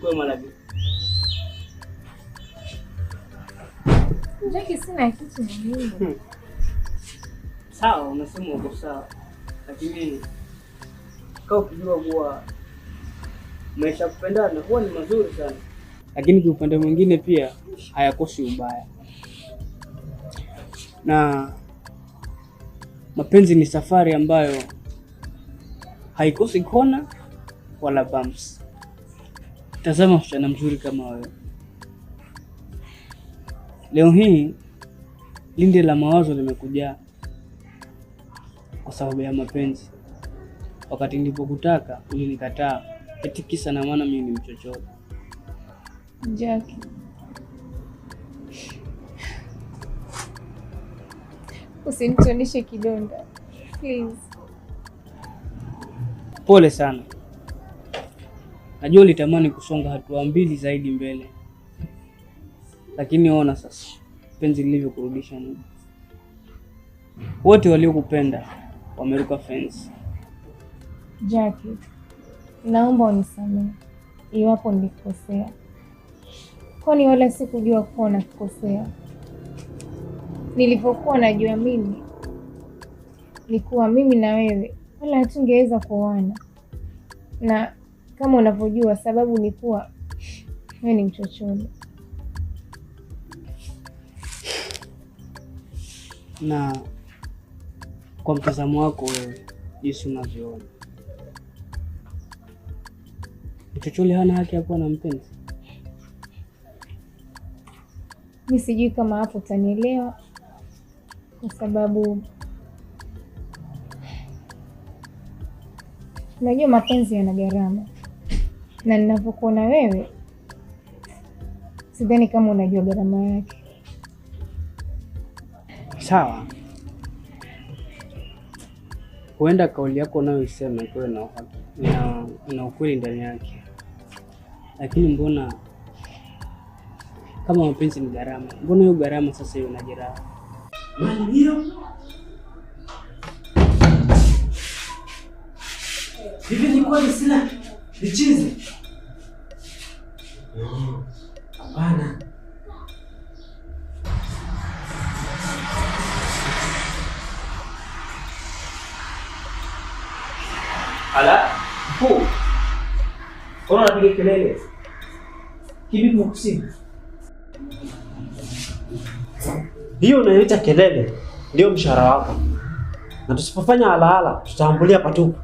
Kwema lakini. Jackie, sina kitu na mimi. Sawa, unasema uko sawa. Lakini kama ukijua kuwa maisha kupendana huwa ni mazuri sana, lakini kwa upande mwingine pia hayakosi ubaya. Na mapenzi ni safari ambayo haikosi kona wala bumps. Tazama msichana mzuri kama wewe. Leo hii lindi la mawazo limekujaa kwa sababu ya mapenzi. Wakati nilipokutaka ulinikataa, eti kisa na maana mimi ni mchochoro. Jackie, usinitonishe kidonda please. Pole sana. Najua ulitamani kusonga hatua mbili zaidi mbele, lakini ona sasa penzi lilivyokurudisha nyuma. Wote waliokupenda wameruka fence. Jackie, naomba unisamehe iwapo nilikosea, kwani wala sikujua kuwa nakukosea. Nilivyokuwa najua mimi ni kuwa mimi na wewe wala hatungeweza kuoana, na kama unavyojua sababu ni kuwa wewe ni mchochoro. Na kwa mtazamo wako wewe, jinsi unavyoona, mchochole hana haki ya kuwa na mpenzi? Mi sijui kama hapo utanielewa, kwa sababu unajua mapenzi yana gharama, na ninavyokuona wewe sidhani kama unajua gharama yake. Sawa, huenda kauli yako unayoisema ikiwa na ukweli ndani yake, lakini mbona kama mapenzi ni gharama, mbona hiyo gharama sasa hiyo na jeraha? Mali hiyo hivi ni kweli sina vichizi? No, hapana. Ala, mkuu. Mbona unapiga kelele? Kipi kimekusibu? Hiyo unayoita kelele ndio mshahara wako, na tusipofanya halahala tutaambulia patupu.